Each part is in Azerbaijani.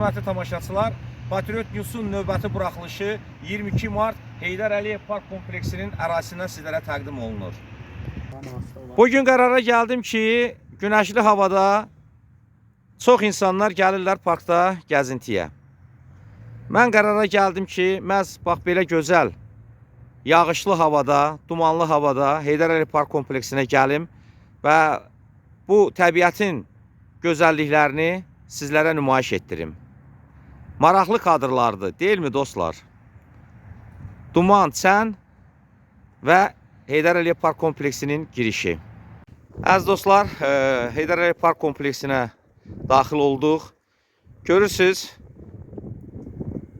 Hörmətli tamaşaçılar, Patriot News-un növbəti buraxılışı 22 mart Heydər Əliyev Park kompleksinin ərazisindən sizlərə təqdim olunur. Bugün qərara gəldim ki, günəşli havada çox insanlar gəlirlər parkda gəzintiyə. Mən qərara gəldim ki, məhz bax belə gözəl yağışlı havada, dumanlı havada Heydər Əliyev Park kompleksinə gəlim və bu təbiətin gözəlliklərini sizlərə nümayiş etdirim. Maraqlı kadrlardır, deyilmi dostlar? Duman, çən və Heydər Əliyev Park kompleksinin girişi. Əziz dostlar, Heydər Əliyev Park kompleksinə daxil olduq. Görürsüz,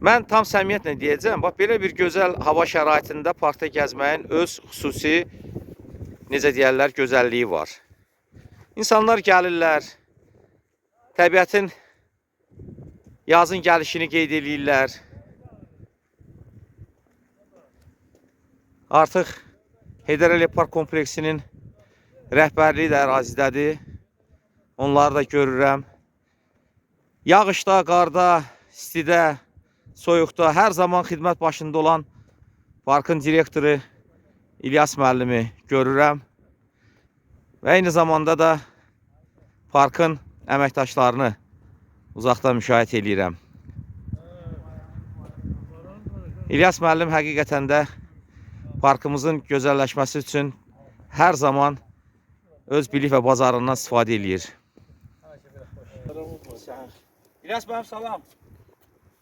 mən tam səmimiyyətlə deyəcəm, bax belə bir gözəl hava şəraitində parkda gəzməyin öz xüsusi, necə deyərlər, gözəlliyi var. İnsanlar gəlirlər, təbiətin yazın gəlişini qeyd eləyirlər. Artıq Heydər Əliyev Park kompleksinin rəhbərliyi də ərazidədir. Onları da görürəm. Yağışda, qarda, istidə, soyuqda hər zaman xidmət başında olan parkın direktoru İlyas müəllimi görürəm. Və eyni zamanda da parkın əməkdaşlarını uzaqdan müşahidə eləyirəm. İlyas müəllim həqiqətən də parkımızın gözəlləşməsi üçün hər zaman öz bilik və bacarığından istifadə eləyir. İlyas müəllim salam.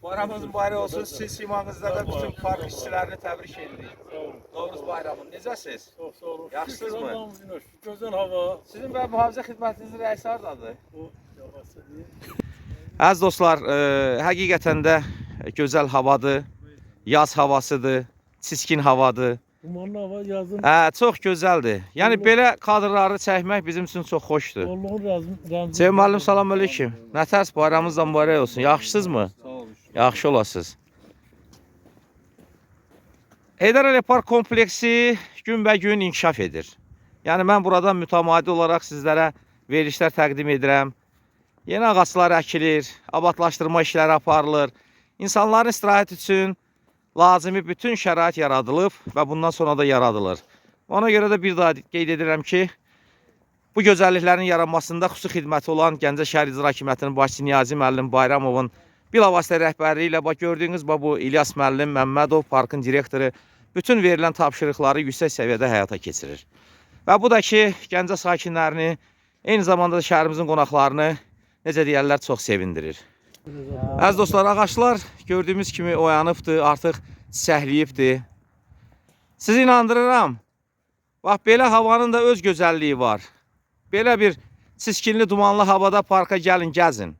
Bayramınız mübarək olsun. Siz simanızda da bütün park işçilərini təbrik edirik. Novruz bayramı. Necəsiz? Çox sağ olun. Yaxşısınız mı? Gözəl hava. Sizin və mühafizə xidmətinizin rəisi hardadır? O yavaşça deyim. Əziz dostlar, həqiqətən də gözəl havadır. Yaz havasıdır, çiskin havadır. Dumanlı hava yazın. Çox gözəldir. Yəni belə kadrları çəkmək bizim üçün çox xoşdur. Bolluğun rəmzi. Ceyhun müəllim, salam əleykum. Nə tərs bayramınız da mübarək olsun. Yaxşısınızmı? Sağ olun. Yaxşı olasınız. Heydər Əliyev Park kompleksi günbəgün inkişaf edir. Yəni mən buradan mütəmadi olaraq sizlərə verilişlər təqdim edirəm. Yeni ağaclar əkilir, abadlaşdırma işləri aparılır. İnsanların istirahət üçün lazımi bütün şərait yaradılıb və bundan sonra da yaradılır. Ona görə də bir daha qeyd edirəm ki, bu gözəlliklərin yaranmasında xüsusi xidməti olan Gəncə şəhər İcra Hakimiyyətinin başçısı Niyazi müəllim Bayramovun bilavasitə rəhbərliyi ilə bax gördüyünüz bax bu İlyas müəllim Məmmədov parkın direktoru bütün verilən tapşırıqları yüksək səviyyədə həyata keçirir. Və bu da ki, Gəncə sakinlərini, eyni zamanda da şəhərimizin qonaqlarını necə deyərlər, çox sevindirir. Əziz dostlar, ağaclar gördüyümüz kimi oyanıbdır, artıq çiçəkləyibdir. Sizi inandırıram. Bax belə havanın da öz gözəlliyi var. Belə bir çiskinli, dumanlı havada parka gəlin, gəzin.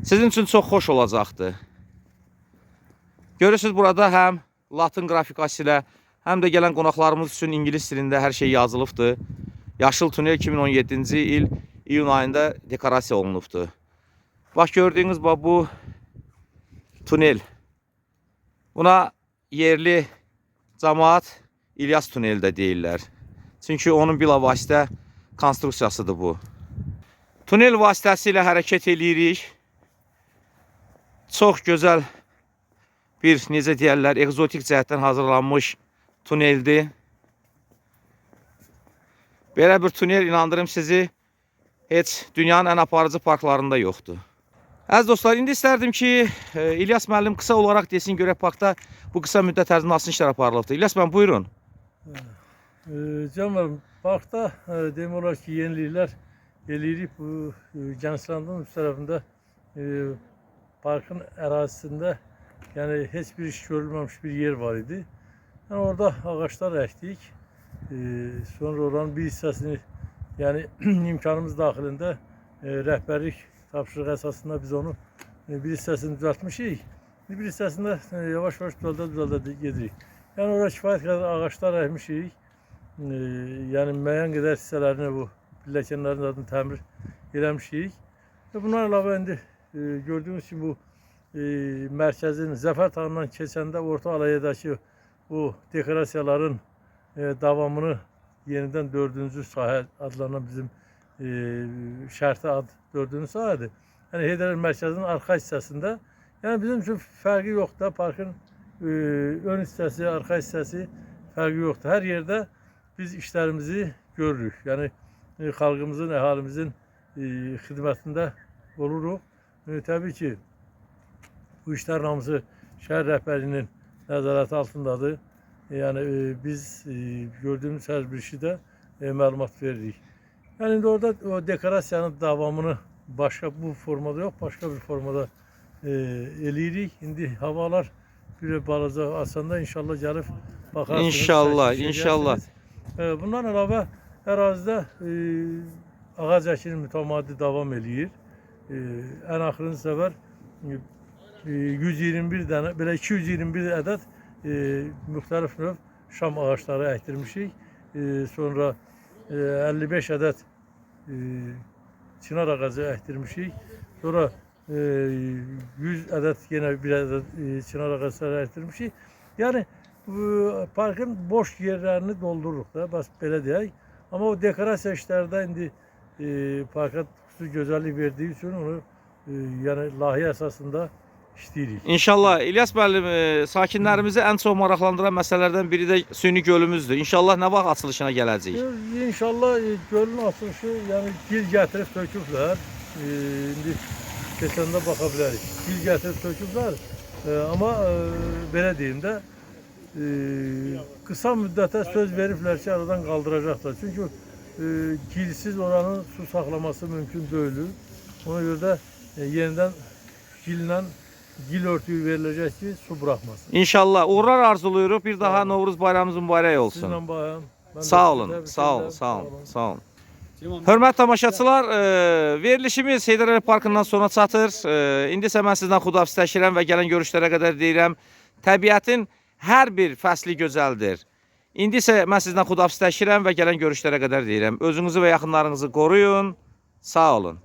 Sizin üçün çox xoş olacaqdır. Görürsünüz burada həm latın qrafikası ilə, həm də gələn qonaqlarımız üçün ingilis dilində hər şey yazılıbdır. Yaşıl tunel 2017-ci il iyun ayında dekorasiya olunubdur. Bax gördüyünüz bax bu tunel. Buna yerli cəmaat İlyas tuneli də deyirlər. Çünki onun bilavasitə konstruksiyasıdır bu. Tunel vasitəsilə hərəkət eləyirik. Çox gözəl bir, necə deyərlər, ekzotik cəhətdən hazırlanmış tuneldir. Belə bir tunel, inandırım sizi, heç dünyanın ən aparıcı parklarında yoxdur. Əziz dostlar, indi istərdim ki, İlyas müəllim qısa olaraq desin görək parkda bu qısa müddət ərzində hansı işlər aparılıbdır. İlyas müəllim, buyurun. Can müəllim, parkda demək olar ki, yeniliklər eləyirik. Bu Gənclandın üst tərəfində parkın ərazisində yəni heç bir iş görülməmiş bir yer var idi. Yəni orada ağaçlar əkdik. Sonra oranın bir hissəsini yəni imkanımız daxilində rəhbərlik tapşırığı əsasında biz onu bir hissəsini düzəltmişik. Bir hissəsində yavaş-yavaş düzəldə-düzəldə gedirik. Yəni ora kifayət qədər ağaçlar əkmişik. Yəni müəyyən qədər hissələrini bu pilləkənlərin adını təmir eləmişik. Və bundan əlavə indi gördüyünüz kimi bu mərkəzin Zəfər Tağından keçəndə orta aleyadakı bu dekorasiyaların davamını yenidən dördüncü sahə adlanan bizim şərti ad dördüncü sahədir. Yəni Heydər Əliyev mərkəzinin arxa hissəsində. Yəni bizim üçün fərqi yoxdur da, parkın ön hissəsi, arxa hissəsi fərqi yoxdur. Hər yerdə biz işlərimizi görürük. Yəni xalqımızın, əhalimizin xidmətində oluruq. Təbii ki, bu işlərin hamısı şəhər rəhbərliyinin nəzarəti altındadır. Yəni biz gördüyümüz hər bir işi də məlumat veririk. Yəni indi orada o dekorasiyanın davamını başqa bu formada yox, başqa bir formada eləyirik. İndi havalar bir balaca açanda inşallah gəlib baxarsınız. İnşallah, təşrif inşallah. edərsiniz. Bundan əlavə ərazidə ağac əkini mütəmadi davam eləyir. Ən axırıncı səfər 121 dənə, belə 221 ədəd müxtəlif növ şam ağacları əkdirmişik. Sonra 55 ədəd çınar ağacı əkdirmişik. Sonra 100 ədəd yenə bir ədəd çınar ağacları əkdirmişik. Yəni bu parkın boş yerlərini doldururuq da, bəs belə deyək. Amma o dekorasiya işləri də indi parka xüsusi gözəllik verdiyi üçün onu yəni layihə əsasında işləyirik. İnşallah İlyas müəllim, sakinlərimizi ən çox maraqlandıran məsələlərdən biri də süni gölümüzdür. İnşallah nə vaxt açılışına gələcəyik? İnşallah gölün açılışı, yəni gil gətirib töküblər. İndi keçəndə baxa bilərik. Gil gətirib töküblər. Amma belə deyim də, qısa müddətə söz veriblər ki, aradan qaldıracaqlar. Çünki gilsiz oranın su saxlaması mümkün deyil. Ona görə də yenidən gillə gil örtüyü veriləcək ki, su buraxmasın. İnşallah uğurlar arzulayırıq. Bir daha Sağ olun. Novruz bayramımız mübarək olsun. Sizinlə bayram. Mən də Sağ sizi olun, təbrik sağ olun, edirəm. sağ olun, sağ olun. Hörmətli tamaşaçılar, verilişimiz Heydər Əliyev Parkından sona çatır. İndi isə mən sizdən xudahafizləşirəm və gələn görüşlərə qədər deyirəm, təbiətin hər bir fəsli gözəldir. İndi isə mən sizdən xudahafizləşirəm və gələn görüşlərə qədər deyirəm, özünüzü və yaxınlarınızı qoruyun. Sağ olun.